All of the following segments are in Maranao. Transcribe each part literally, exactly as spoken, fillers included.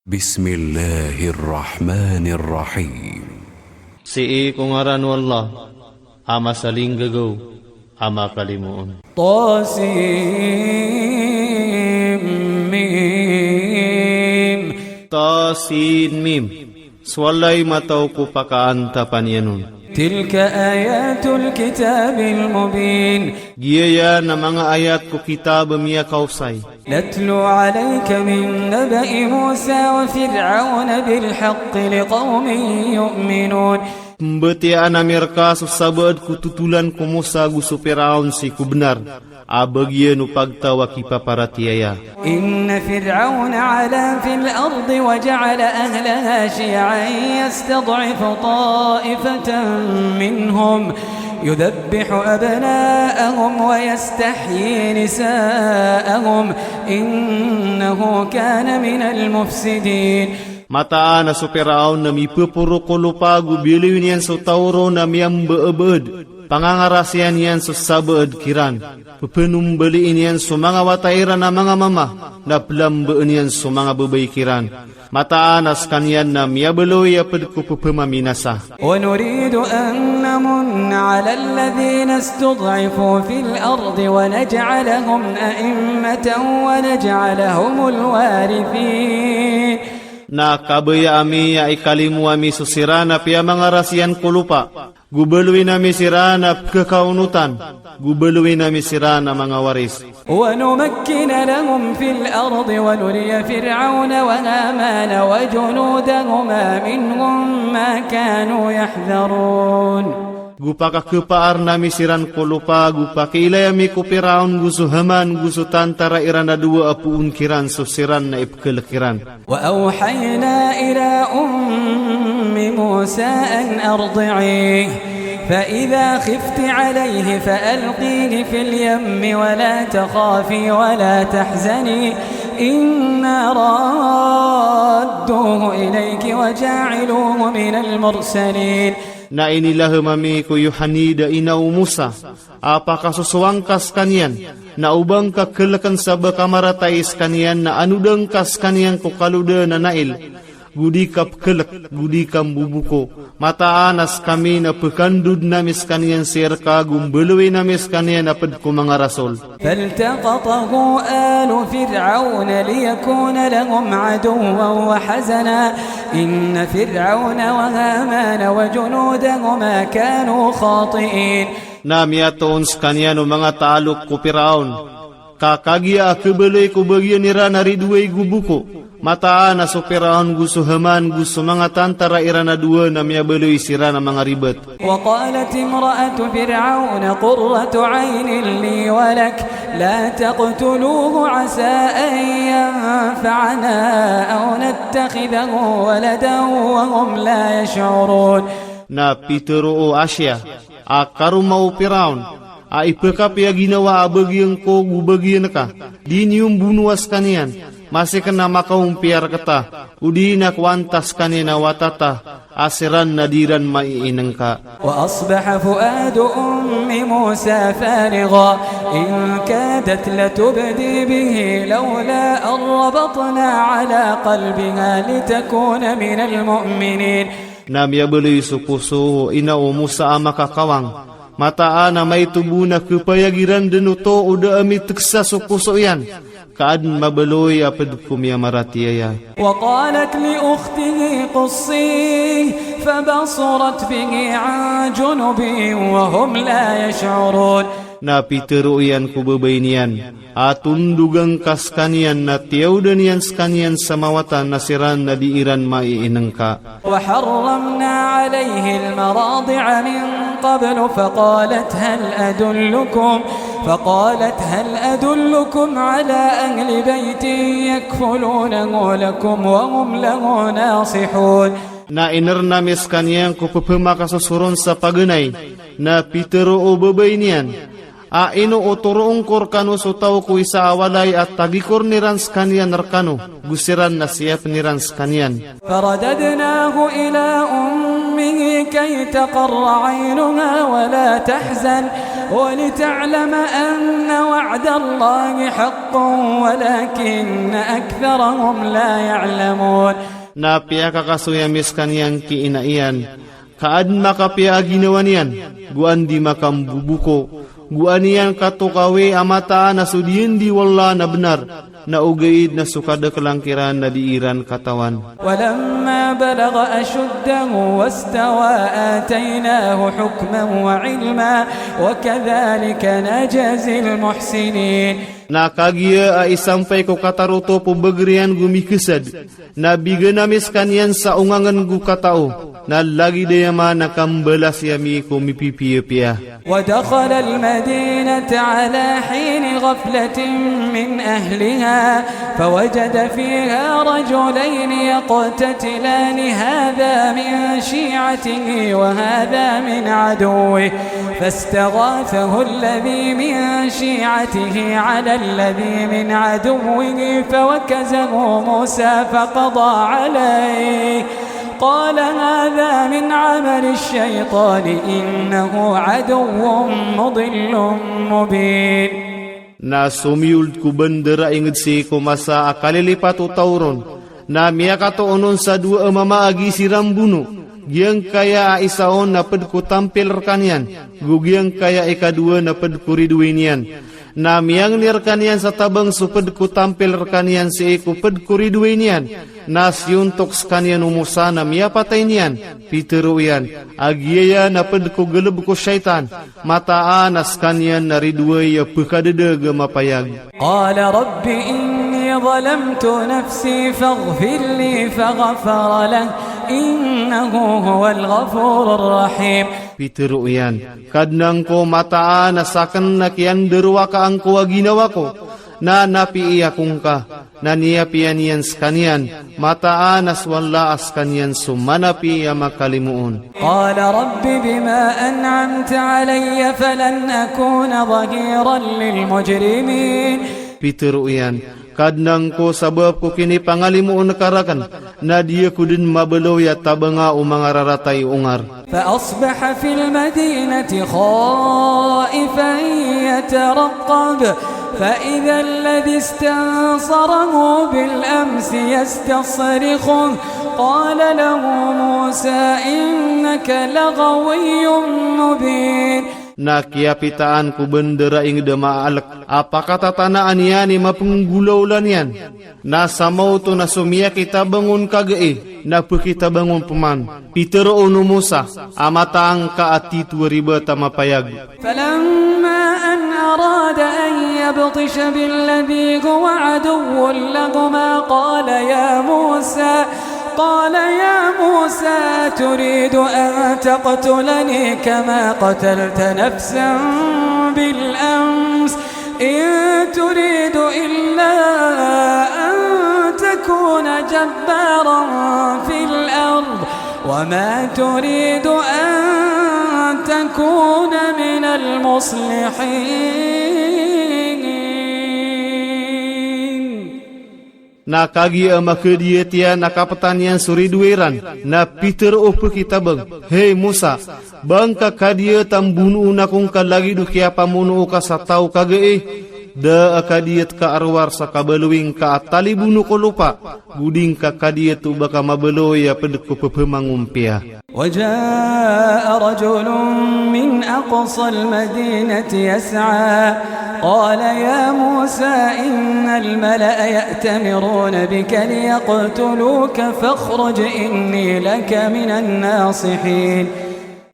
Bismillahir Rahmanir Rahim. Sii ko ngaran o Allah, a masalinggagaw, a makalimoon. Tasin Mim. Tasin Mim. So walay mataw ko pakaantapan iyan on. Tilka ayatul kitabil mubin. Giya iyan a manga ayat ko kitab a miyakaosay. Natlu alayka min naba'i Musa wa Fir'awna bil haqqi liqawmin yu'minun. Pmbatiyaan ami rka so sabaad ko totolan ko Musa ago so Piraon sii ko bnar, a bagian o pagtaw a kipaparatiyaya. Inna Fir'awna 'ala fil ardi wa ja'ala ahlaha shi'an yastad'ifu ta'ifatan minhum yudhabbihu abna'ahum wa yastahyi nisa'ahum innahu kana minal mufsidin. Mataan a so Piraon na mipeporo ko lopa ago biyaloy niyan so taw ron a miyambaabad. Pangangarasiyan iyan so sabaad kiran. Pepenombalin iyan so manga wata iran a manga mama, na pelambaan iyan so manga babay kiran. Mataan a sekaniyan na miyabaloy a ped ko pepemaminasa. Wa nuridu an namunna 'alal ladhina istud'ifu fil ardi wa naj'alahum a'immatan wa naj'alahumul warithin. Na kabaya ami a ikalimo ami so siran a piyamangarasiyan ko lopa. Go baloyin ami siran a pekakaonotan, go baloyin ami siran a manga waris. Wa numakkina lahum fil ardi wa nuriya Fir'awna wa Hamana wa junudahuma minhum ma kanu yahdharun. Go pakakepaar nami siran ko lopa, go pakiilay ami ko Piraon, go so Haman, go so tantara iran a dowa a poon kiran so siran na ipekelek iran. وأوحينا إلى أم موسى أن أرضعيه فإذا خفت عليه فألقيه في اليم ولا تخافي ولا تحزني إنا رادوه إليك وجاعلوه من المرسلين. Na inilahem ami ko Yohanid a ina o Musa a pakasosowa ngka sekaniyan, na o ba ngka keleken sa ba ka marata i sekaniyan na anoda ngka sekaniyan ko kaloda na Nail, go di ka pekelek, go di ka mboboko. Mataan a sekami na pekandod nami sekaniyan sii reka go mbaloyin ami sekaniyan a ped ko manga rasol. فالتقطه آل فرعون ليكون لهم عدوا وحزنا إن فرعون وهامان وجنودهما كانوا خاطئين. Na miyatoon sekaniyan o manga taalok ko Piraon, ka kagiya a kebaloy ko bagian iran a ridoay go boko. Mataan a so Piraon go so Haman go so manga tantara iran a dowa na miyabaloy siran a manga ribat. وقالت امرأة فرعون قرة عين لي ولك لا تقتلوه عسى أن ينفعنا أو نتخذه ولدا وهم لا يشعرون. Na pitero o Asiya a karoma o Piraon a ipekapiya ginawa a bagian ko go bagian ka, di niyo mbonoa sekaniyan, masi ken a makaompiya reketa, odi na ko antaa sekaniyan a wata ta, a siran na di iran maiinengka. وأصبح فؤاد أم موسى فارغا إن كادت لتبدي به لولا أن ربطنا على قلبها لتكون من المؤمنين. Na miyabaloy so poso o ina o Musa a makakawang. Mataan a maito bo na kepayag iran den oto o da a mitekesa so poso iyan, ka aden mabaloy a ped ko miyamaratiyaya. وقالت لأخته قصيه فبصرت به عن جنب وهم لا يشعرون. Na pitero iyan ko babay niyan a tondoga ngka sekaniyan na tiyaodan iyan sekaniyan sa mawatan a siran na di iran maiinengka. وحرمنا عليه المراضع من قبل فقالت هل أدلكم، فقالت هل أدلكم على أهل بيت يكفلونه لكم وهم له ناصحون. Na iner nami sekaniyan ko pepemakasosoron sa paganay, na pitero o babay niyan a ino o toroon ko rekano so taw ko isa a walay a tagikoren iran sekaniyan rekano, go siran na siyapen iran sekaniyan. فرددناه إلى أمه كي تقر عينها ولا تحزن ولتعلم أن وعد الله حق ولكن أكثرهم لا يعلمون. Na piyakakasoy ami skaniyan ki ina iyan, ka adn makapiya a ginawa niyan, go andi makambubuko, go an iyan katokawi a mataan a so diyandi o Allah na bnar, na ogaid na so kadaklan kiran na di iran katawan. ولما بلغ أشده واستوى آتيناه حكما وعلما وكذلك نجزي المحسنين. Na kagiya a isampay ko katarotop o bagr iyan go mikasad, na bigan ami skaniyan sa ongangen go katao, na lagid aya man a kambalasi ami ko mipipiyapiya. ودخل المدينة على حين غفلة من أهلها فوجد فيها رجلين يقتتلان هذا من شيعته وهذا من عدوه فاستغاثه الذي من شيعته على الذي من عدوه فوكزه موسى فقضى عليه قال هذا من عمل الشيطان إنه عدو مضل مبين. Na somiyold ko bandar a ingd sii ko masa a kalilipat o taw ron, na miyakatoon on sa dowa a mama a gii siran bono, giyangkaya a isa on na pd ko tampil rkaniyan, go giyangkaya a ikadowa na pd ko ridoay niyan. Na miyangni rkaniyan sa tabang so pd ko tampil rkaniyan sii ko pd ko ridoay niyan, na siyontok skaniyan o Musa na miyapatay niyan. Pitharo iyan a giyaya na pd ko galbk o shaytan, mataan a skaniyan na ridoay a pkadadag a mapayag. قال رب إني ظلمت نفسي فاغفر لي فغفر له إنه هو الغفور الرحيم. Pitharo iyan, Kadnan ko, mataan a sakn na kiyandarowaka angko a ginawa ko, na napiya ako ngka. Na niyapiya niyan skaniyan, mataan a so Allah a skaniyan so manapiya a makalimoon. قال رب بما أنعمت علي فلن أكون ظهيرا للمجرمين. Pitharo iyan, Kadnan ko, sabap ko kinipangalimoon ka rakn, na di ako dn mabaloy a tabanga o manga rarata i ongar. فأصبح في المدينة خائفا يترقب فإذا الذي استنصره بالأمس يستصرخه قال له موسى إنك لغوي مبين. Na kiyapitaan ko bandar a ingd a maalk a pakatatanaan iyan i mapenggolawla niyan. Na sa maoto na so miyakitabang on kagai, na pkhitabang on pman. Pitharo on o Musa a mataan ka a tito a ribat a mapayag. فلما أن أراد أن يبطش بالذي هو عدو لهما قال يا موسى، قال يا موسى أتريد أن تقتلني كما قتلت نفسا بالأمس إن تريد إلا أن تكون جبارا في الأرض وما تريد أن تكون من المصلحين. Na kagiya a makadiyat iyan a kaptan iyan so ridoay ran, na pitharo o pkhitabang, Hay Musa, ba ngka kadiyat a mbonoon ako ngka lagid o kiyapamono ka sa taw kagai? Da a kadiyat ka a rowar sa kabaloy ngka a talibono ko lopa, go di ngka kadiyat o ba ka mabaloy a pd ko pphamangompiya. وجاء رجل من أقصى المدينة يسعى قال يا موسى إن الملأ يأتمرون بك ليقتلوك فاخرج إني لك من الناصحين.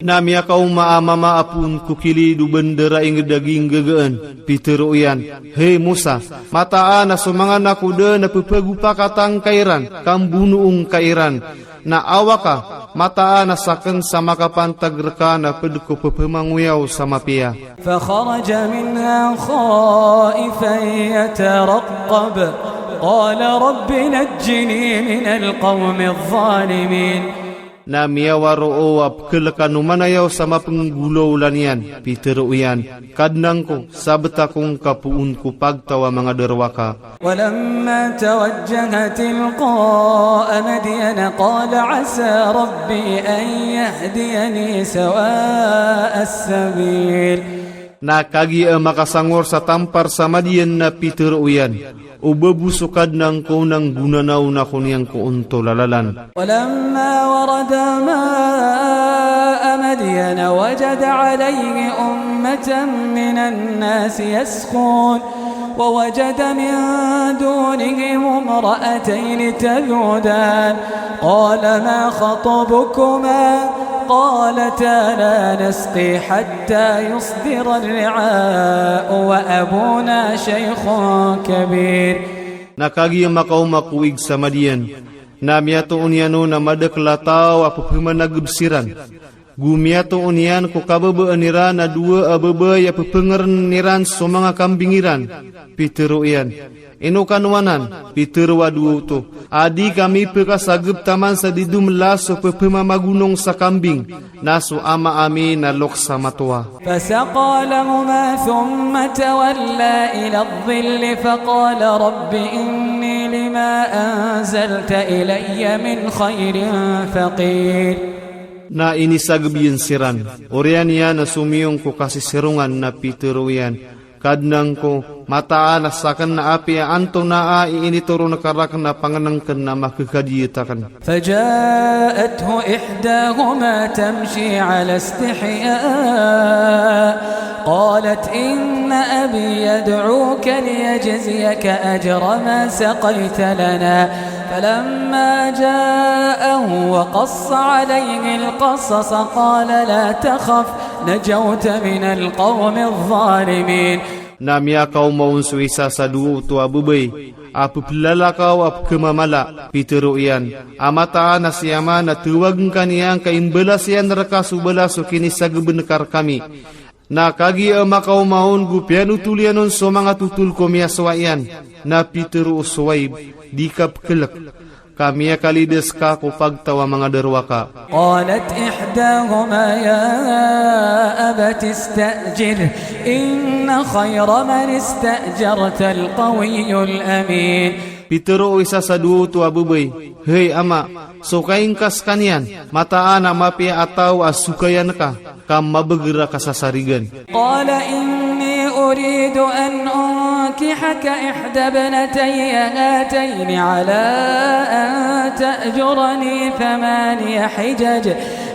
Na miyakaoma a mama a poon ko kilid o bandar a ingd a ginggagaan, pitharo iyan, Hay Musa, mataan a so manga nakoda na pphagopakatan ka iran, ka mbonoon ka iran. Na awaka, mataan a sakn sa makapantag rka na pd ko pphamangoyaw sa mapiya. فخرج منها خائفا يترقب قال رب نجني من القوم الظالمين. Na miyawaro o a pkhalkan o manayaw sa mapenggolawla niyan, pitharo iyan, Kadnan ko, sabt ako ngka poon ko pagtaw a manga darowaka. ولما توجه تلقاء مدين قال عسى ربي أن يهديني سواء السبيل. Na kagiya a makasangor sa tampar sa Madiyan na pitero iyan, o babo so Kadnan ko na nggonanaw na ko niyan ko ontol a lalan. ولما ورد ماء مدين وجد عليه أمة من الناس يسقون ووجد من دونهم امرأتين تذودان قال ما خطبكما قالتا لا نسقي حتى يصدر الرعاء وأبونا شيخ كبير. Na kagiya makaoma ko wig sa Madiyan, na miyatoon iyan on a madakel a taw a pepemanageb siran. Go miyatoon iyan ko kababaan iran a dowa a babay a pepengeren iran so manga kambing iran. Pitero iyan, ino kano anan? Pitero a dowa oto a di kami pekasageb taman sa di domelas so pepemamagonong sa kambing, na so ama ami na loks a matowa. فسقى لهما ثم تولى إلى الظل فقال رب إني لما أنزلت إلي من خير فقير. Na inisageb iyan siran. Oriyan iyan a somiyong ko kasiserongan na pitero iyan, Kadnan ko, mataan a saken na apiya antonaa i initoron ka raken a pangenengken na makekadiyet aken. فجاءته إحداهما تمشي على استحياء قالت إن أبي يدعوك ليجزيك أجر ما سقيت لنا فلما جاءه وقص عليه القصص قال لا تخف نجوت من القوم الظالمين. Na miyakaoma on so isa sa dowa oto a babay a pepelalakaw a pekemamala. Pitero iyan a mataan a si ama na tewagen ka niyan ka imbalas iyan reka so balas o kinisageben ka rekami. Na kagiya a makaoma on go piyanotol iyan on so manga totol ko miyasowa iyan, na pitero o Suwaib, di ka pekelek ka miyakalidas ka ko pagtaw a manga darowaka. قالت إحداهما يا أبت استأجره إن خير من استأجرت القوي الأمين. Pitero o isa sa dowa oto a babay, hay ama, so kaingka sekaniyan, mataan a mapiya a taw a sokayan ka, ka mabeger a kasasarigan. قال إني أريد أن أنكحك إحدى ابنتي هاتين على أن تأجرني ثماني حجج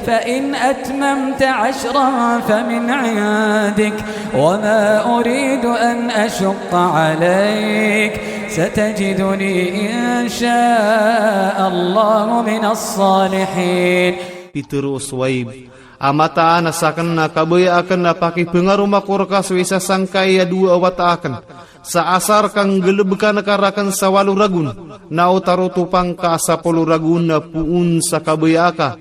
فإن أتممت عشرا فمن عندك وما أريد أن أشق عليك ستجدني إن شاء الله من الصالحين. Pitero o Suwaib, a mataan a saken na kabaya aken a pakipengaroma ko reka so isa sangkai a dowa a wata aken. Sa asar ka nggalebkan ka raken sa walo ragon, na o tarotopan ka a sapolo ragon na poon sa kabaya aka.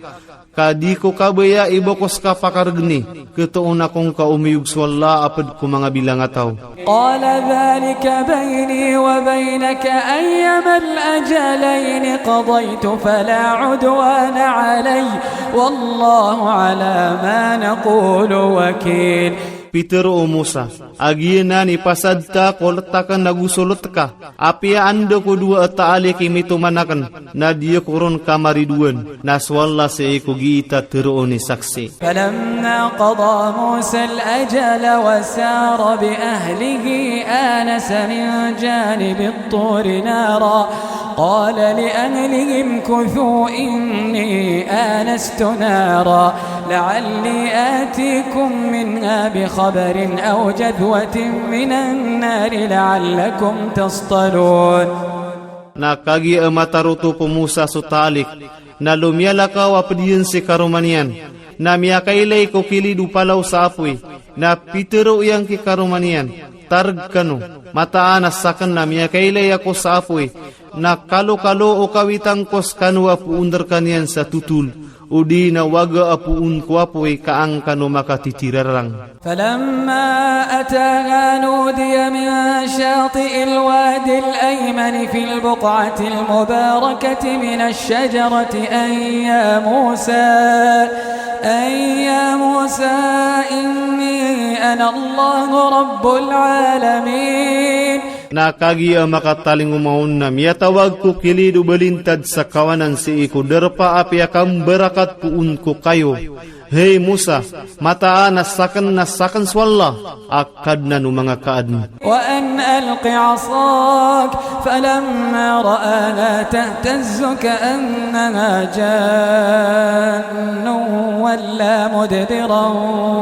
Ka di ko kabaya i bokos ka pakaregeni, ketoon ako ngka omiyog so Allah a ped ko manga bilangataw. قال ذلك بيني وبينك أيما الأجلين قضيت فلا عدوان علي والله على ما نقول وكيل. Pitero o Musa, a giyanan i pasad ta ko let aken ago so let ka, apiya anda ko dowa a taalik i mitoman aken, na di ako ron kamaridoan, na so Allah sii ko giita teroon i saksi. فلما قضى موسى الأجل وسار بأهله آنس من جانب الطور نارا قال لأهله امكثوا إني آنست نارا لعلي آتيكم منها بخبر أو جذوة من النار لعلكم تصطلون. Na kagiya a matarotop o Musa so taalik, na lomiyalakaw a ped iyan si karoma niyan, na miyakailay ko kilid o palaw sa apoy, na pitero iyan ki karoma niyan, tareg kano, mataan a saken na miyakailay ako sa apoy, na kalokalo o kawitan ko sekano a poon rekaniyan sa totol, odi na waga a poon ko apoy ka an kano makatitirarang. فلما أتاها نودي من شاطئ الواد الأيمن في البقعة المباركة من الشجرة أن يا موسى، أن يا موسى إني أنا الله رب العالمين. Na kagiya a makatalingoma on na miyatawag ko kilid o balintad sa kawanan sii ko darpa a piyakambarakat poon ko kayo, Hay Musa, mataan a sakn na sakn so Allah a Kadnan o manga kaadn. وأن ألق عصاك فلما رآها تهتز كأنها جان ولا مدبرا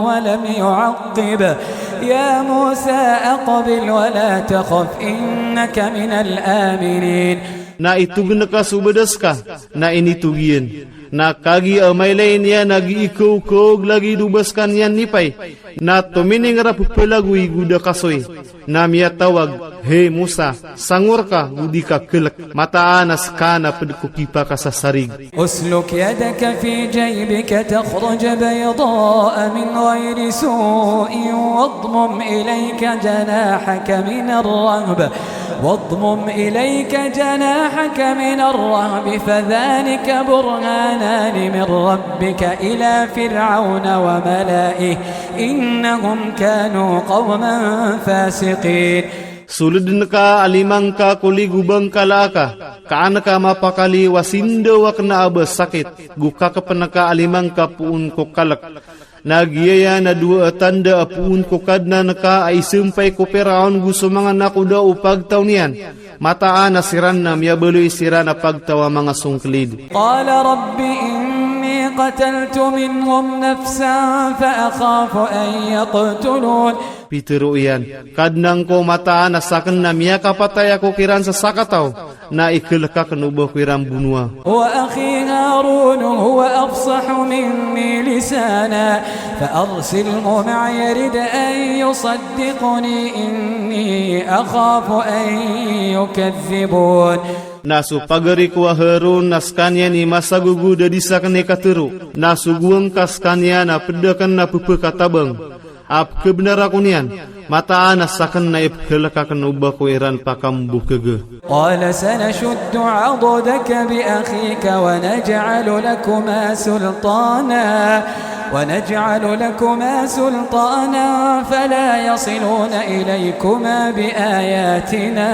ولم يعقب يا موسى أقبل ولا تخف إنك من الآمنين. Na itogn ka so badas ka, na initog iyan. Na kagiya mailay niyan a giikaokawg lagid o ba skaniyan nipay, na tomining rap pelagoy go da kasoy. Na miyatawag, hay Musa, sangor ka go di ka klk. Mataan a ska na pd ko kipakasasarig. اسلك يدك في جيبك تخرج بيضاء من غير سوء واضمم إليك جناحك من الرهب واضمم إليك جناحك من الرهب فذلك برهانان من ربك إلى فرعون وملئه إنهم كانوا قوما فاسقين. Soldn ka a lima ngka ko ligo bangkala aka, kaan ka mapakaliyo a sindaw a kna a ba sakit, go kakpn ka a lima ngka poon ko kalk. Na giyaya na dowa a tanda a poon ko Kadnan ka a isampay ko Piraon go so manga nakoda o pagtaw niyan. Mataan a siran na miyabaloy siran a pagtaw a manga songklid. قال رب إني قتلت منهم نفسا فأخاف أن يقتلون. Pitharo iyan, Kadnan ko, mataan a sakn na miyakapatay ako kiran sa sakataw, na iklk akn o ba ko iran bonoa. وأخي هارون هو أفصح مني لسانا فأرسله معي يرد أن يصدقني إني أخاف أن يكذبون. Na so pagari ko a Harun na skaniyan i masagogod a di sakn i katharo, na sogoan ka skaniyan a pd akn a pphakatabang. A pkhabnar ako niyan, mataan a sakn na ipkhlk akn o ba ko iran pakambokhaga. قال سنشد عضدك بأخيك ونجعل لكما سلطانا، ونجعل لكما سلطانا فلا يصلون إليكما بآياتنا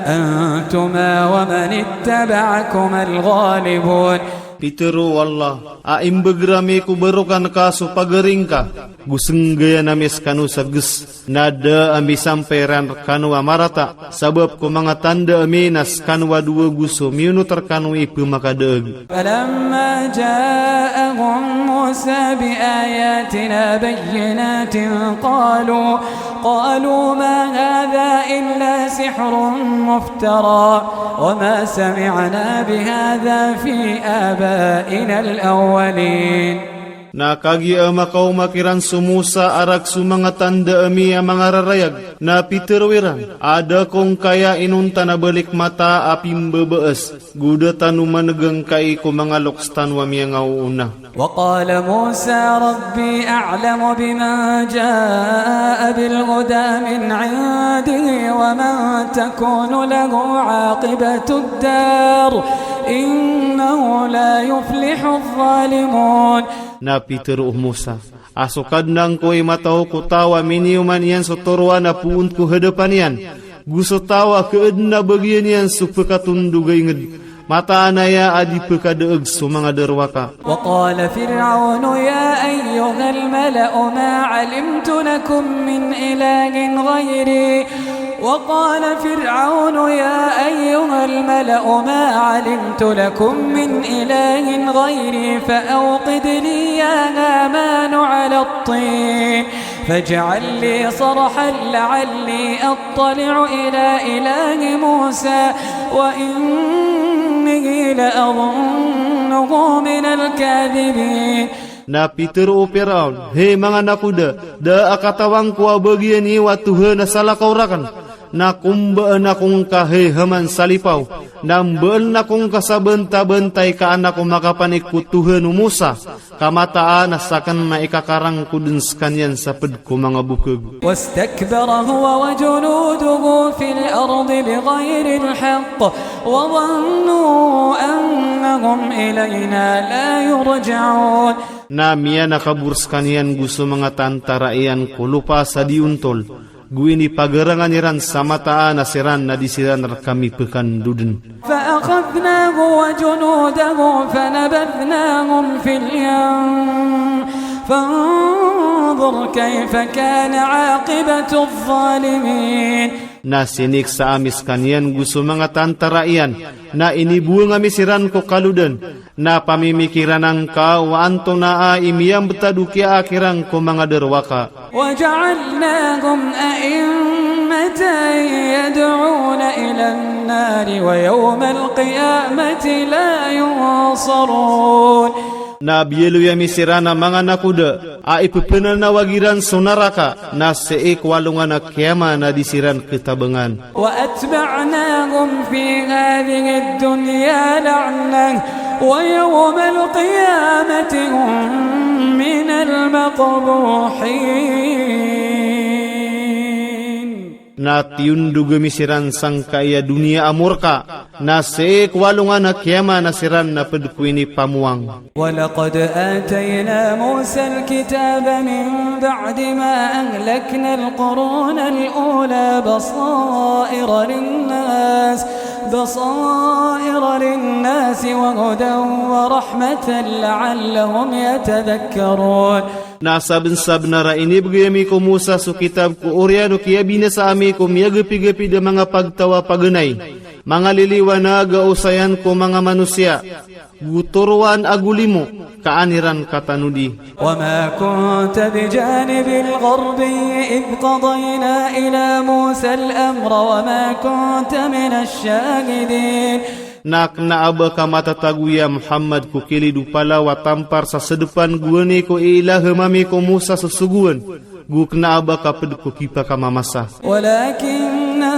أنتما ومن اتبعكما الغالبون. Pitharo o Allah, a imbgr ami ko barokan ka so pagari ngka, go snggayan ami skano sa gs, na da ami sampay ran rkano a marata, sabap ko manga tanda ami na skano a dowa go so miyonot rkano i pmakadaag. فلما جاءهم موسى بآياتنا بينات قالوا، قالوا ما هذا إلا سحر مفترى وما سمعنا بهذا في آبائنا الأولين. Na kagiya makaoma kiran so Musa a rk so manga tanda ami a mangararayag, na pitharo iran a da ko ngkaya inonta na balik mata a pimbabaas, go da tano maneg angkai ko manga loks tano a miyangaoona. وقال موسى ربي أعلم بمن جاء بالهدى من عنده ومن تكون له عاقبة الدار إنه لا يفلح الظالمون. Na pitharo o Musa a so Kadnan ko i matao ko taw a miniyoman iyan so toroan a poon ko hadapan iyan, go so taw a kaadn a bagian iyan so pkatondog a ingd. Mataan aya a di pkadaag so manga darowaka. وقال فرعون يا أيها الملأ ما علمت لكم من إله غيري. وقال فرعون يا أيها الملأ ما علمت لكم من إله غيري فأوقد لي يا هامان على الطين فاجعل لي صرحا لعلي أطلع إلى إله موسى وإني لأظنه من الكاذبين. Na pitharo o Piraon, hay manga nakoda, da a katawan ko a bagian iyo a tohan a salakaw rakn, na kombaan ako ngka hay Haman sa lipaw, na mbaal ako ngka sa bantabantay ka an ako makapanik ko tohan o Musa, ka mataan a sakn na ikakarang ko dn skaniyan sa pd ko manga bokhag. واستكبر هو وجنوده في الأرض بغير الحق وظنوا أنهم إلينا لا يرجعون. Na miyanakabor skaniyan go so manga tantara iyan ko lopa sa di ontol, Go inipagarangan iran sa mataan a siran na di siran rkami pkandoden. فأخذناه وجنوده فنبذناهم في اليم فانظر كيف كان عاقبة الظالمين. Na siniksa ami skaniyan go so manga tantara iyan, na inibowang ami siran ko kalodan, na pamimikiran angka o antonaa i miyambtad o kiyaak iran ko manga darowaka. وجعلناهم أئمة يدعون إلى النار ويوم القيامة لا ينصرون. Na biyaloy ami siran a manga nakoda a ippananawag iran so naraka, na sii ko alongan a kiyamat na di siran ktabangan. وأتبعناهم في هذه الدنيا لعنة ويوم القيامة هم من المقبوحين. Na tiyondog ami siran sangkai a doniya a morka, na sii ko alongan a kiyamat na siran na pd ko inipamowang. ولقد آتينا موسى الكتاب من بعد ما أهلكنا القرون الأولى بصائر للناس، بصائر للناس وهدى ورحمة لعلهم يتذكرون. Na sabnsabnar a inibgay ami ko Musa so kitab ko oriyan o kiyabinasa ami ko miyagapigapid a manga pagtaw a paganay, manga liliwanag a osayan ko manga manosiya, go toroan ago limo, ka an iran katanodi. وما كنت بجانب الغربي إذ قضينا إلى موسى الأمر وما كنت من الشاهدين. Na kna a ba ka matatago, ya Muhammad, ko kilid o palaw a tampar sa sdpan gowani ko iilaham ami ko Musa so sogoan, go kna a ba ka pd ko kipakamamasa. ولكنا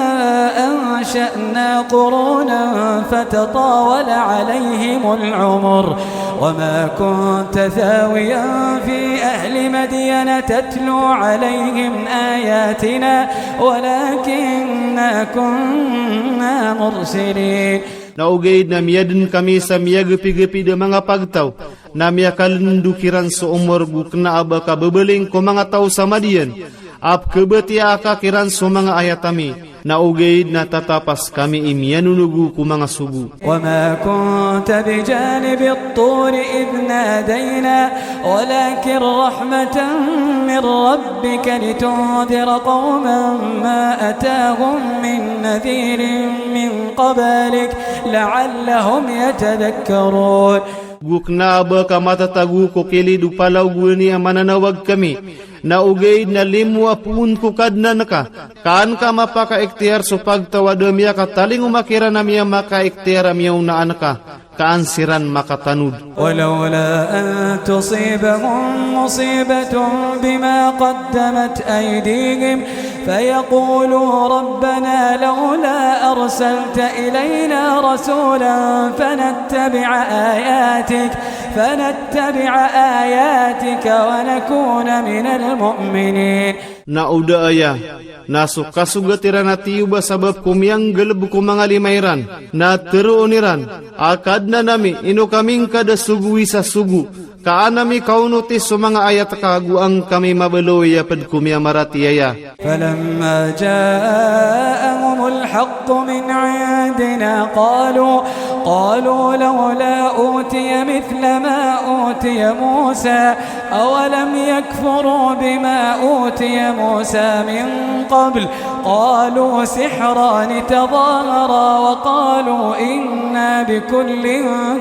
أنشأنا قرونا فتطاول عليهم العمر وما كنت ثاويا في أهل مدين تتلو عليهم آياتنا ولكنا كنا مرسلين. Na ogaid na miyadn kami sa miyagapigapid a manga pagtaw, na miyakalndok iran so omor go kna a ba ka babaling ko manga taw sa Madian a pkhabatiyaa ka kiran so manga ayat ami. Na ogaid na tatapas kami i miyanonogo ko manga sogo. وما كنت بجانب الطور إذ نادينا ولكن رحمة من ربك لتنذر قوما ما أتاهم من نذير من قبلك لعلهم يتذكرون. Go kna a ba ka matatago ko kilid o palaw gowani a mananawag kami, na ogaid na limo a poon ko Kadnan ka, ka an ka mapakaikhtiyar so pagtaw a da miyakatalingoma kiran a miyamakaiktiyar a miyaonaan ka, ka an siran makatanud. ولولا أن تصيبهم مصيبة بما قدمت أيديهم فيقولوا ربنا لولا أرسلت إلينا رسولا فنتبع آياتك، فنتبع آياتك ونكون من المؤمنين. Na o da aya na so kasogat iran a tiyoba sabap ko miyanggalb ko manga lima iran, na tharoon iran a Kadnan ami, ino kami ngka da sogowi sa sogo, ka an ami kaonoti so manga ayat ka go an kami mabaloy a pd ko miyamaratiyaya. فلما جاءهم الحق من عندنا قالوا، قالوا لولا أوتي مثل ما أوتي موسى أولم يكفروا بما أوتي موسى من قبل قالوا سحران تظاهرا وقالوا إنا بكل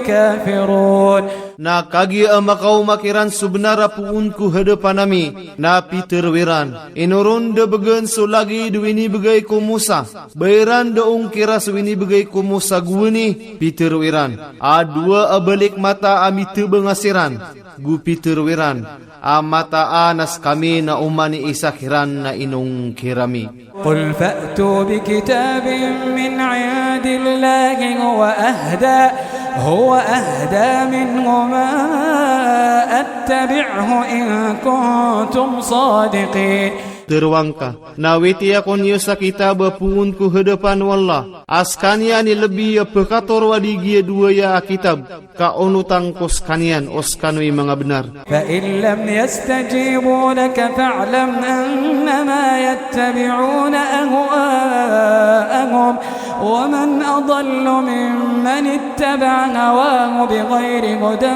كافرون. Na kagiya a makaoma kiran so bnar a poon ko hadapan ami, na pitharo iran, ino ron da bgan so lagid o inibgay ko Musa, ba iran da ongkira so inibgay ko Musa gowani, pitharo iran, a dowa a balik mata a mitabanga siran, go pitharo iran, a mataan a skami na oman i isa kiran na inongkir ami. قل فأتوا بكتاب من عند الله هو أهدى، هو أهدى منهما أتبعه إن كنتم صادقين. Teroang ka, na witiya ko niyo sa kitab a poon ko hadapan o Allah, a sekaniyan i lebi a pekatoroa di giya dowa aya a kitab, ka onotan ko sekaniyan o sekano i manga benar. فإن لم يستجيبوا لك فاعلم أنما يتبعون أهواءهم ومن أضل ممن اتبع هواه بغير هدى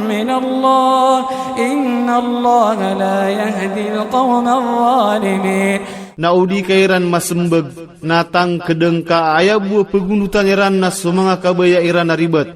من الله إن الله لا يهدي القوم الظالمين. Na o di ka iran masembag, na tangked angka a aya bo a pegonotan iran na so manga kabaya iran a ribat.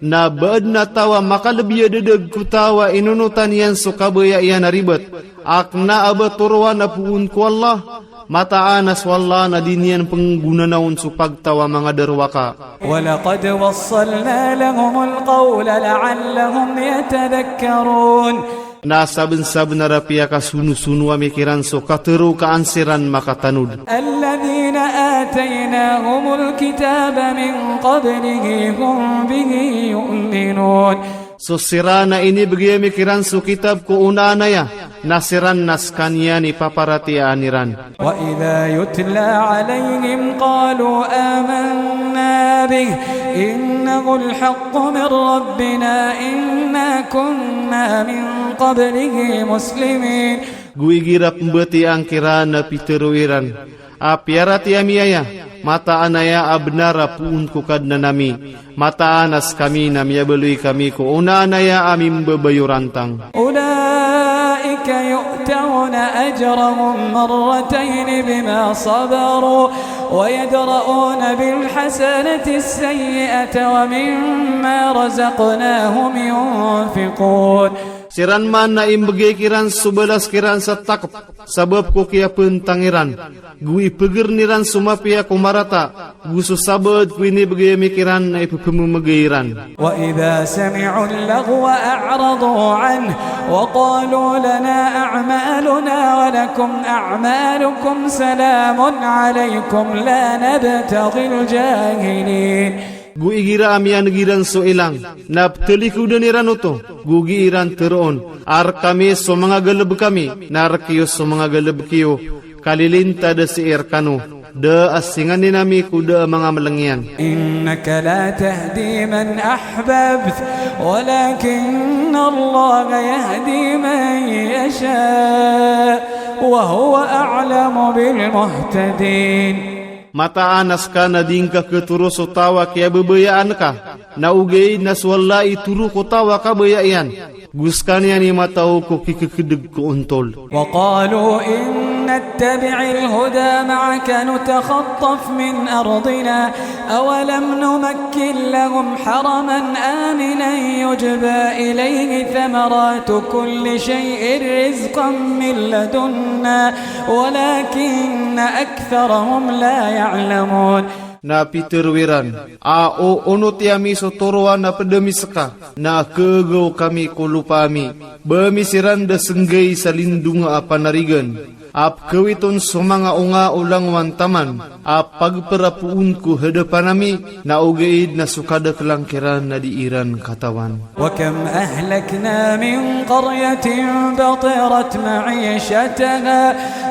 Na ba aden a taw a makalebi a dedeg ko taw a inonotan iyan so kabaya iyan a ribat, a kena a ba toroan a poon ko Allah, mataan a so Allah na di niyan penggonanaon so pagtaw a manga derowaka. ولقد وصلنا لهم القول لعلهم يتذكرون. Na sabensabenar a piyakasonosono ami kiran so katero ka an siran makatanod. الذين آتيناهم الكتاب من قبله هم به يؤمنون. So siran a inibegay ami kiran so kitab ko onaan aya, na siran na sekaniyan i paparatiyayaan iran. وإذا يتلى عليهم قالوا آمنا به إنه الحق من ربنا إنا كنا من قبله مسلمين. Go igira pembatiyaan kiran a pitero iran a piyaratiyaya mi aya, mataan aya a benar a poon ko Kadnan ami, mataan a sekami na miyabaloy kami ko onaan aya a mimbabayorantang. أولئك يؤتون أجرهم مرتين بما صبروا ويدرءون بالحسنة السيئة ومما رزقناهم ينفقون. Siran man na imbegay kiran so balas kiran sa takep sabap ko kiyapentang iran, go ipegeren iran so mapiya ko marata, go so sabaad ko inibegay ami kiran na ipepememegay iran. وإذا سمعوا اللغو أعرضوا عنه وقالوا لنا أعمالنا ولكم أعمالكم سلام عليكم لا نبتغي الجاهلين. Go igira a miyaneg iran so ilang, na petelikoden iran oto, go gii iran teroon a rekami so manga galebek ami, na rekiyo so manga galebek iyo, ka lilintad a sii rekano, da a singanin ami ko da a manga meleng iyan. إنك لا تهدي من أحببت ولكن الله يهدي من يشاء وهو أعلم بالمهتدين. Mataan a seka na di ngka ketoro so taw a kiyababayaan ka, na ogaid na so Allah i toro ko taw a kabaya iyan, go sekaniyan i matao ko kikekedeg ko ontol. وقالوا إن نتبع الهدى معك نتخطف من أرضنا أولم نمكن لهم حرما آمنا يجبى إليه ثمرات كل شيء رزقا من لدنا ولكن أكثرهم لا يعلمون. Na pitero iran a o onoti ami so toroan a ped ami seka, na kegaw kami ko lopa ami, ba ami siran da senggay sa lindonga a panarigan, a pekawiton so manga onga o langowan taman, a pagperapoon ko hadapan ami, na ogaid na so kadakelan kiran na di iran katawan. وكم أهلكنا من قرية بطرت معيشتها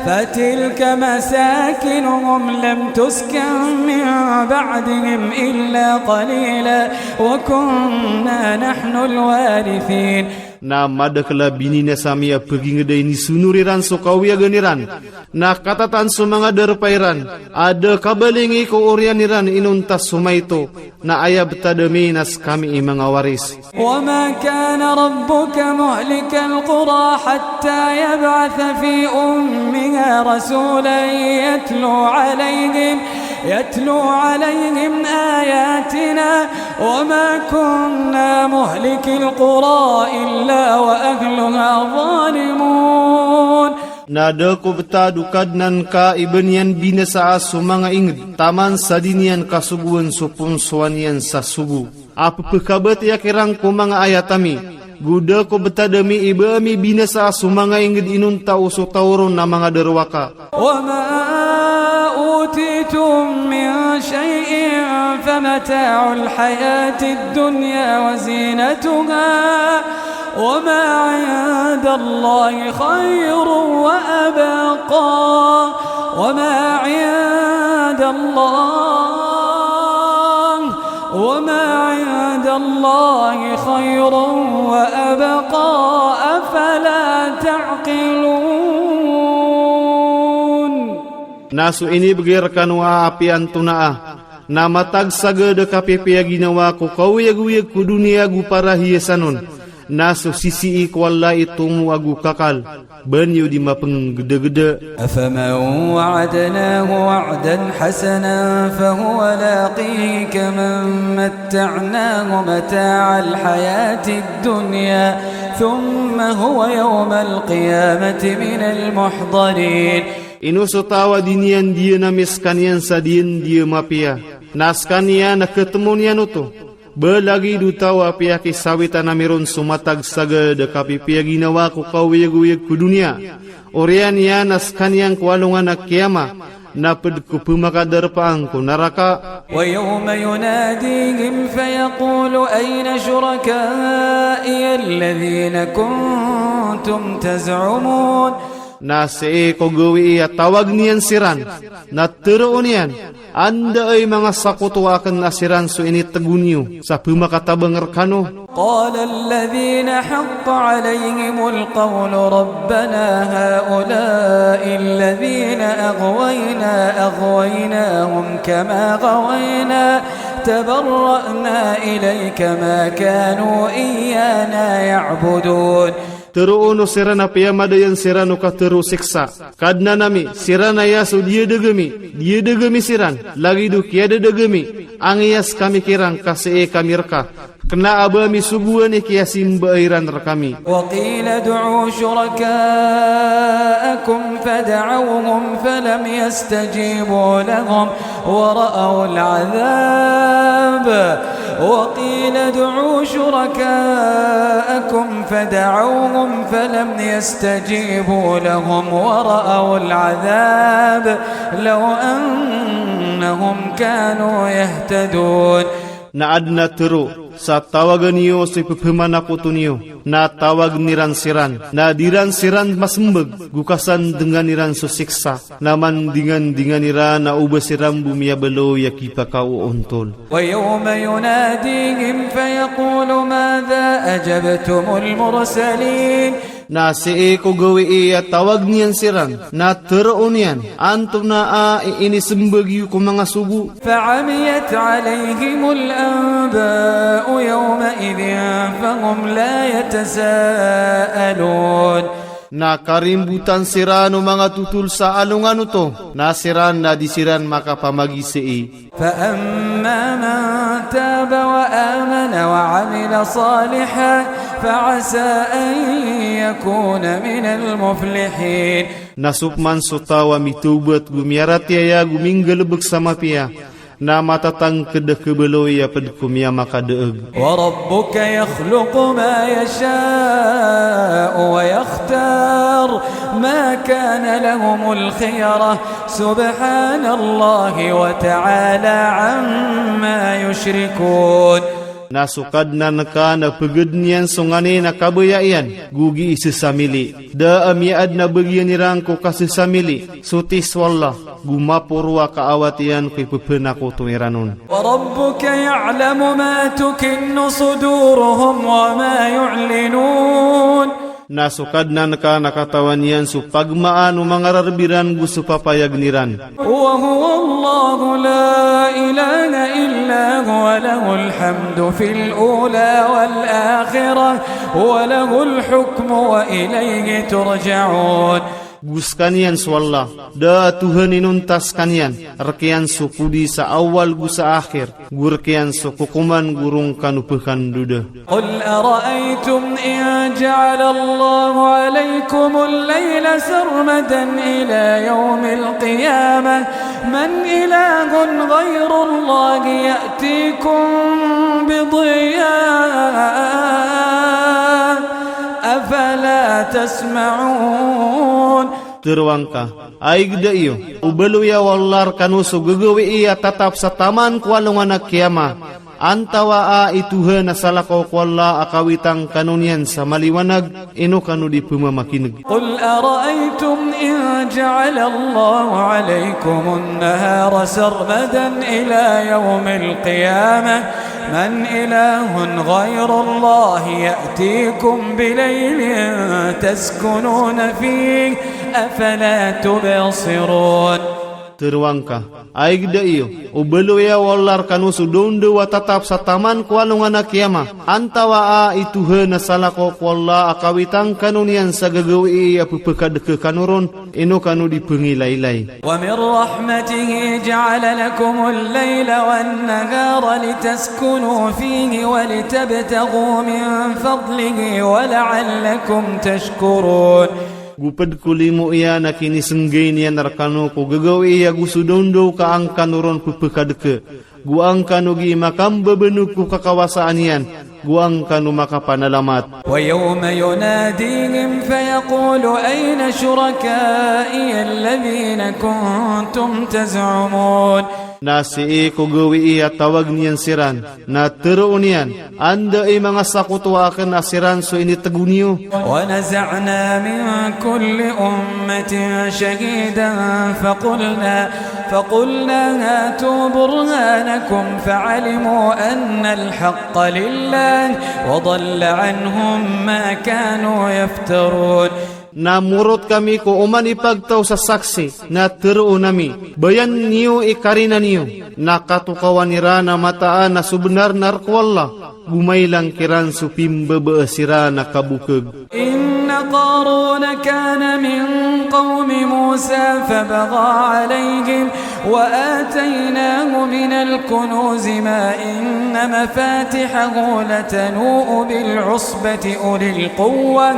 فتلك مساكنهم لم تسكن من بعدهم إلا قليلا وكنا نحن الوارثين. Na madakel a bininasa ami a peginged a inisonor iran so kawiyagan iran, na katatan so manga darpa iran a da kabalingi ko oriyan iran inonta so maito, na aya betad ami na sekami i manga waris. وما كان ربك مهلك القرى حتى يبعث في أمها رسولا يتلو عليهم، يتلو عليهم آياتنا وما كنا مهلك القرى إلا وأهلها ظالمون. Na da ko betad o Kadnan ka i ba niyan binasaa so manga inged taman sa di niyan kasogoan so ponsoan iyan sa sogo a pepekabatiya kiran ko manga ayat ami, go da ko betad ami i ba ami binasaa so manga inged inonta o so taw ron a manga darowaka. وما أوتيتم من شيء فمتاع الحياة الدنيا وزينتها وما عند الله خير وأبقى. وما عند الله، وما عند الله خير وأبقى. أفلا تعقلون. Na so inibgay rkano a apiya antonaa na matagsagad a kapipiya ginawa ko kaoyagoyag ko doniya ago parahiyasan on. Na so sisii ko Allah i tomo ago kakal, ba niyo di mapnggdagda. أفمن وعدناه وعدا حسنا فهو لاقيه كمن متعناه متاع الحياة الدنيا ثم هو يوم القيامة من المحضرين. Ino so taw a di niyan diyan ami skaniyan sa diyan diyan mapiya, na skaniyan a ktmo niyan oto. Ba lagid o taw a piyakisawitan ami ron so matagsagad a kapipiya ginawa ko kaoyagoyag ko doniya. Oriyan iyan a skaniyan ko alongan a kiyama na pd ko pmakadarpaan ko naraka. ويوم يناديهم فيقول أين شركائي الذين كنتم تزعمون. Na sii ko gawii a tawagn iyan siran, na tharoon iyan, anda i manga sakoto akn a siran so initgo niyo sa pmakatabang rkano? قال الذين حق عليهم القول ربنا هؤلاء الذين أغوينا أغويناهم كما غوينا تبرأنا إليك ما كانوا إيانا يعبدون. Tharoon o siran a piyamadayan siran o katharo o siksa, Kadnan ami, siran aya so diyadagami, diyadagami siran, lagid o kiyadadagami, angiyas kami kiran ka sii kami rka, kna a ba ami sogoan i kiyasimba iran rkami. وقيل ادعوا شركاءكم فدعوهم فلم يستجيبوا لهم ورأوا العذاب. وقيل ادعوا شركاءكم فدعوهم فلم يستجيبوا لهم ورأوا العذاب لو أنهم كانوا يهتدون. Na adn a tharo sa tawagan iyo so ipphmanakoto niyo, na tawagn iran siran, na di ran siran masmbag, go kasandngan iran so siksa, na mandingandingan iran a oba siran bo miyabaloy a kipakaoontol. ويوم يناديهم فيقول ماذا أجبتم المرسلين. Na sii ko gawii a tawagn iyan siran, na tharoon iyan, antonaa i inismbag iyo ko manga sogo? فعميت عليهم الأنباء يومئذ فهم لا يتساءلون. Na karimbotan siran o manga totol sa alongan oto, na siran na di siran makapamagisii. فأما من تاب وآمن وعمل صالحا فعسى أن يكون من المفلحين. Na so pman so taw a mitawbat go miyaratiyaya go minggalbk sa mapiya, na matatangkd a kabaloy a pd ko miyamakadaag. وربك يخلق ما يشاء ويختار ما كان لهم الخيرة سبحان الله وتعالى عما يشركون. Na so Kadnan ka na pgdn iyan so nganin a kabaya iyan go gii ssamili. Da a miyaadn a bagian iran ko kassamili, soti so Allah, go maporo a kaawat iyan ko ipphanakoto iran on. وربك يعلم ما تكن صدورهم وما يعلنون. Na so Kadnan ka na katawan iyan so pagmaan o manga rarb iran go so papayagn iran. وهو الله لا إله إلا هو له الحمد في الأولى والآخرة وله الحكم وإليه ترجعون. Go skaniyan so Allah, da a Tohan inonta skaniyan, rk iyan so podi sa awal go sa akhir, go rk iyan so kokoman go roo kano pkhandoda. قل أرأيتم إن جعل الله عليكم الليل سرمدا إلى يوم القيامة من إله غير الله يأتيكم بضياء أفلا تسمعون. Tharoa ngka, ay gda iyo, o baloya o Allah rkano so gagawii a tatap sa taman ko alongan a kiyama, Antawaa i Tuhan a salakaw ko Allah a kawitan kano niyan sa maliwanag, ino kano di pemamakineg. قل أرأيتم إن جعل الله عليكم النهار سرمدا إلى يوم القيامة من إله غير الله يأتيكم بليل تسكنون فيه أفلا تبصرون. Teroang ka, ay geda iyo, o baloya o Allah rekano so dawndaw a tatap sa taman ko alongan a kiyama. Antawaa i Tuhan a salakaw ko Allah a kawitan kano niyan sa gagawii a pepekadeke kano ron, ino kano di pengilaylay. ومن رحمته جعل لكم الليل والنهار لتسكنوا فيه ولتبتغوا من فضله ولعلكم تشكرون. Go ped ko limo iyan a kinisenggay niyan rekano ko gagawii ago so dawndaw ka an kano ron pepekadeke, go an kano gii makambebenog ko kakawasaan iyan, go an kano makapanalamat. ويوم يناديهم فيقول أين شركائي الذين كنتم تزعمون. Na sii ko gawii a tawag niyan siran, na teroon iyan, anda i manga sakotoa aken a siran so initego niyo? ونزعنا من كل أمة شهيدا فقلنا، فقلنا هاتوا برهانكم فعلموا أن الحق لله وضل عنهم ما كانوا يفترون. Na morot kami ko oman i pagtaw sa saksi, na teroon ami, bayan niyo i karina niyo, na katokawan iran a mataan a so benar na rek o Allah, go mailang kiran so pimbabaas iran a kabokeg. إن قارون كان من قوم موسى فبغى عليهم وآتيناه من الكنوز ما إن مفاتحه لتنوء بالعصبة أولي القوة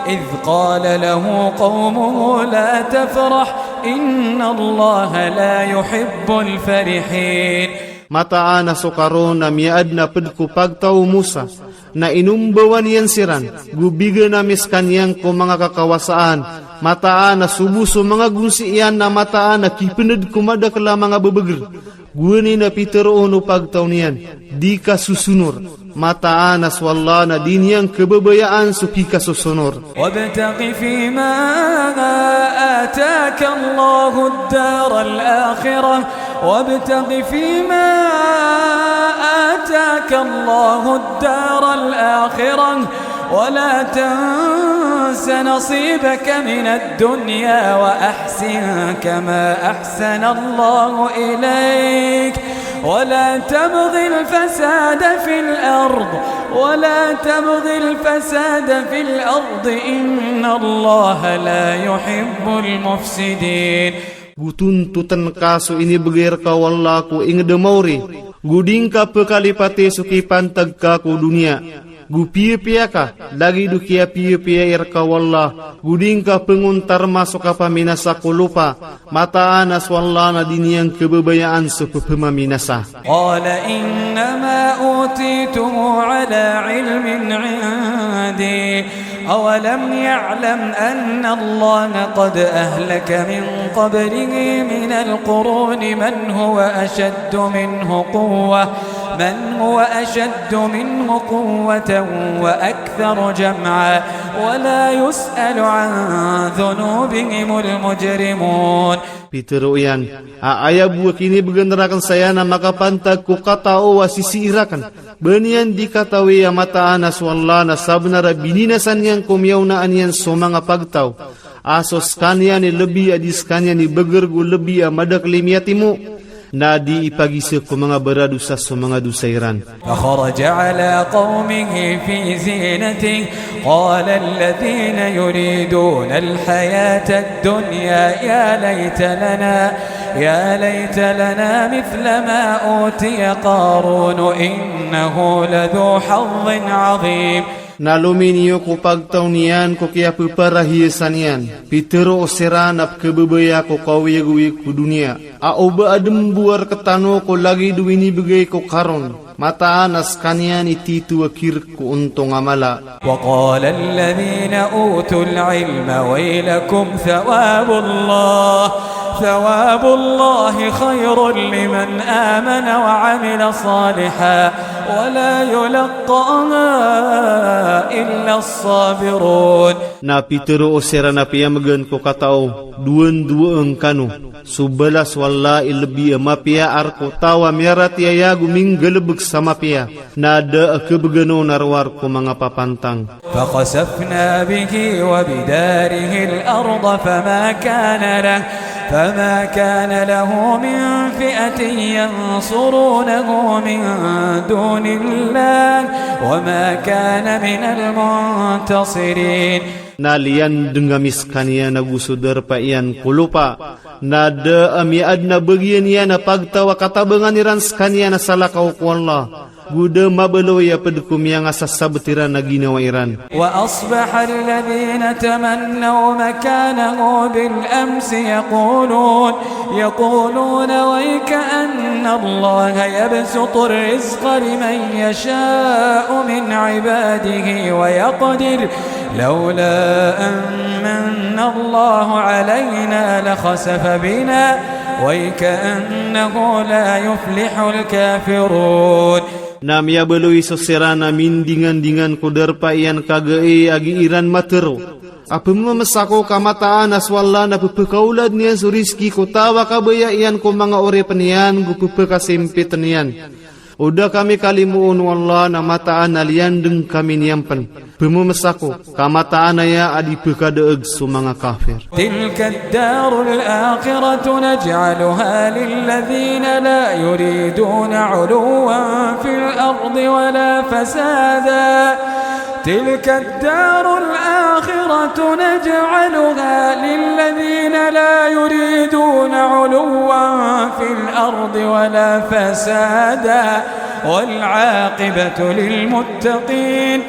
إذ قال له قومه لا تفرح إن الله لا يحب الفرحين. Mataan a so Karon a miyaadn a pd ko pagtaw o Musa, na inombawan iyan siran, go bigan ami skaniyan ko manga kakawasaan, mataan a so bo so manga gonsi iyan na mataan a kipnd ko madakl a manga bbgr. Gowani na pitharo on o pagtaw niyan, di ka sosonor. Mataan a so Allah na di niyan khababayaan so kikasosonor. وابتغ فيما آتاك الله الدار الآخرة، وابتغ فيما آتاك الله الدار الآخرة، ولا تنس نصيبك من الدنيا وأحسن كما أحسن الله إليك، ولا تبغ الفساد في الأرض، ولا تبغ الفساد في الأرض، إن الله لا يحب المفسدين. Go tontotn ka so inibgay rka o Allah ko ingd a maori, go di ngka pkalipati so kipantag ka ko doniya. Go piyapiya ka, lagid o kiyapiyapiya i rka o Allah, go di ngka pngontarma so kapaminasa ko lopa, mataan a so Allah na di niyan khababayaan so ppmaminasa. قال إنما أوتيته على علم عندي أولم يعلم أن الله قد أهلك من قبله من القرون من هو أشد منه قوة، من هو أشد منه قوة وأكثر جمعا ولا يسأل عن ذنوبهم المجرمون. Pitharo iyan a aya bo a kinibgan rakn saya na makapantag ko katao a sisii rakn. Ba niyan di katawi a mataan a so Allah na sabnar a bininasa niyan ko miyaonaan iyan so manga pagtaw, a so skaniyan i lbi a di skaniyan i bgr go lbi a madakl i miyatimo, na di ipagisa ko manga baradosa so manga dosa iran. فخرج على قومه في زينته قال الذين يريدون الحياة الدنيا يا ليت لنا، يا ليت لنا مثل ما أوتي قارون إنه لذو حظ عظيم. Na lominiyo ko pagtaw niyan ko kiyappharahiyasan iyan. Pitharo siran a pkhababaya ko kaoyagoyag ko doniya. A o ba adn bo a rktano ko lagid o inibgay ko Karon. Mataan a skaniyan i tito a kirk ko ontong a mala. وقال الذين أوتوا العلم ويلكم ثواب الله، ثواب الله خير لمن آمن وعمل صالحا ولا يلقاها إلا الصابرون. Na pitharo o siran a piyamgan ko katao, dowan-dowa ngkano so balas o Allah i lbi a mapiya a rk o taw a miyaratiyaya go minggalbk sa mapiya, na da a khabgan on a rowar ko manga papantang. فخسفنا به وبداره الأرض فما كان له، فما كان له من فئة ينصرونه من دون الله وما كان من المنتصرين. Na liyandng ami skaniyan ago so darpa iyan ko lopa, na da a miyaadn a bagian iyan a pagtaw a katabangan iran skaniyan a salakaw ko Allah. Go da mabaloy a pd ko miyangasasabt iran a ginawa iran. وأصبح الذين تمنوا مكانه بالأمس يقولون، يقولون ويك أن الله يبسط الرزق لمن يشاء من عباده ويقدر، لولا أن من الله علينا لخسف بنا ويك أنه لا يفلح الكافرون. Na miyabaloy so siran a mindingandingan ko darpa iyan kagai a gii ran matharo a pmamsako ka mataan a so Allah na pphakaolad iyan so rizki ko taw a kabaya iyan ko manga oripn iyan go pphakasimpitn iyan. O da kami kalimoon o Allah na mataan a liyandng kami niyan pn. Pmamsako ka mataan aya a di pkhadaag so manga kafir. تلك الدار الآخرة نجعلها للذين لا يريدون علوا في الأرض ولا فسادا. تلك الدار الآخرة نجعلها للذين لا يريدون علوا في الأرض ولا فسادا والعاقبة للمتقين.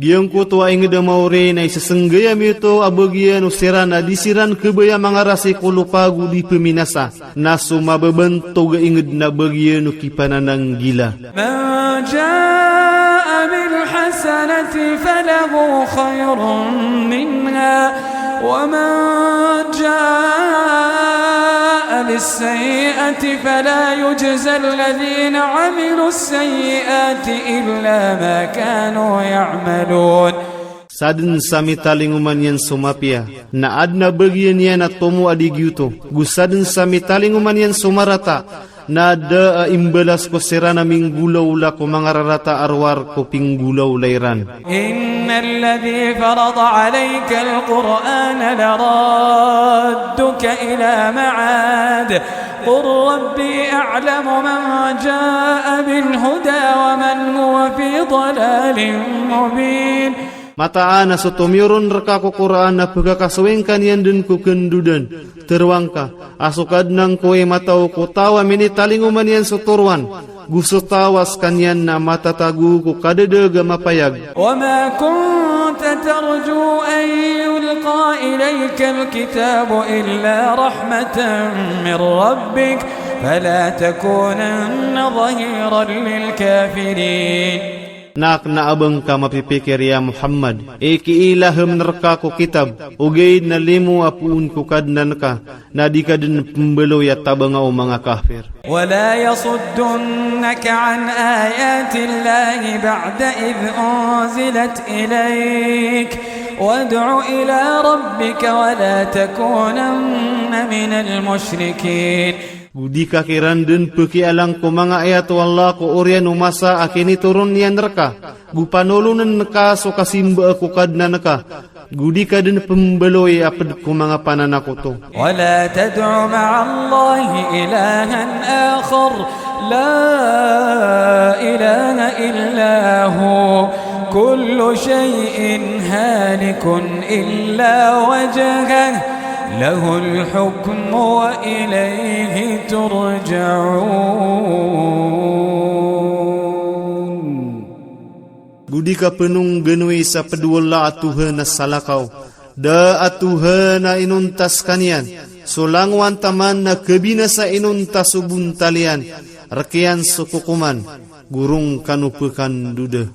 Giyangkoto a ingd a maori na isasnggay ami oto a bagian o siran a di siran khabaya mangarasay ko lopa go di pminasa. Na so mababantog a ingd na bagian o kipanananggila. من جاء بالحسنة فله خير منها ومن جاء بالسيئة فلا يجزى الذين عملوا السيئات إلا ما كانوا يعملون. Sadn sa mitalingoma niyan so mapiya, na adn a bagian iyan a tomo a di giyoto. Go sadn sa mitalingoma niyan so marata, na da a imbalas ko siran a minggolawla ko manga rarata a rowar ko pinggolawla iran. إن الذي فرض عليك القرآن لرادك إلى معاد قل ربي أعلم من جاء بالهدى ومن هو في ضلال مبين. Mataan a so tomiyoron rka ko Qur'an na pkhakasoy ngka niyan dn ko kandodan. Tharoa ngka a so Kadnan ko i matao ko taw a minitalingoma niyan so toroan, go so taw a skaniyan na matatago ko kadadaag a mapayag. وما كنت ترجو أن يلقى إليك الكتاب إلا رحمة من ربك فلا تكونن ظهيرا للكافرين. Na kna a ba ngka mapipikir ya Muhammad i kiilaham rka ko kitab, ogaid na limo a poon ko Kadnan ka, na di ka dn pmbaloy a tabanga o manga kafir. ولا يصدنك عن آيات الله بعد إذ أنزلت إليك وادع إلى ربك ولا تكونن من المشركين. Go di ka kiran dn pkialang ko manga ayat o Allah ko oriyan o masa a kinitoron iyan rka, go panolonn ka so kasimbaa ko Kadnan ka, go di ka dn pmbaloy a pd ko manga pananakoto. ولا تدع مع الله إلها آخر لا إله إلا هو كل شيء هالك إلا وجهه له الحكم وإليه ترجعون. Go di ka pnongganoy sa pd o Allah a Tohan a salakaw, da a Tohan a inonta skaniyan, so langowan taman na kabinasa inonta so bontal iyan, rk iyan so kokoman, go ron kano pkandoda.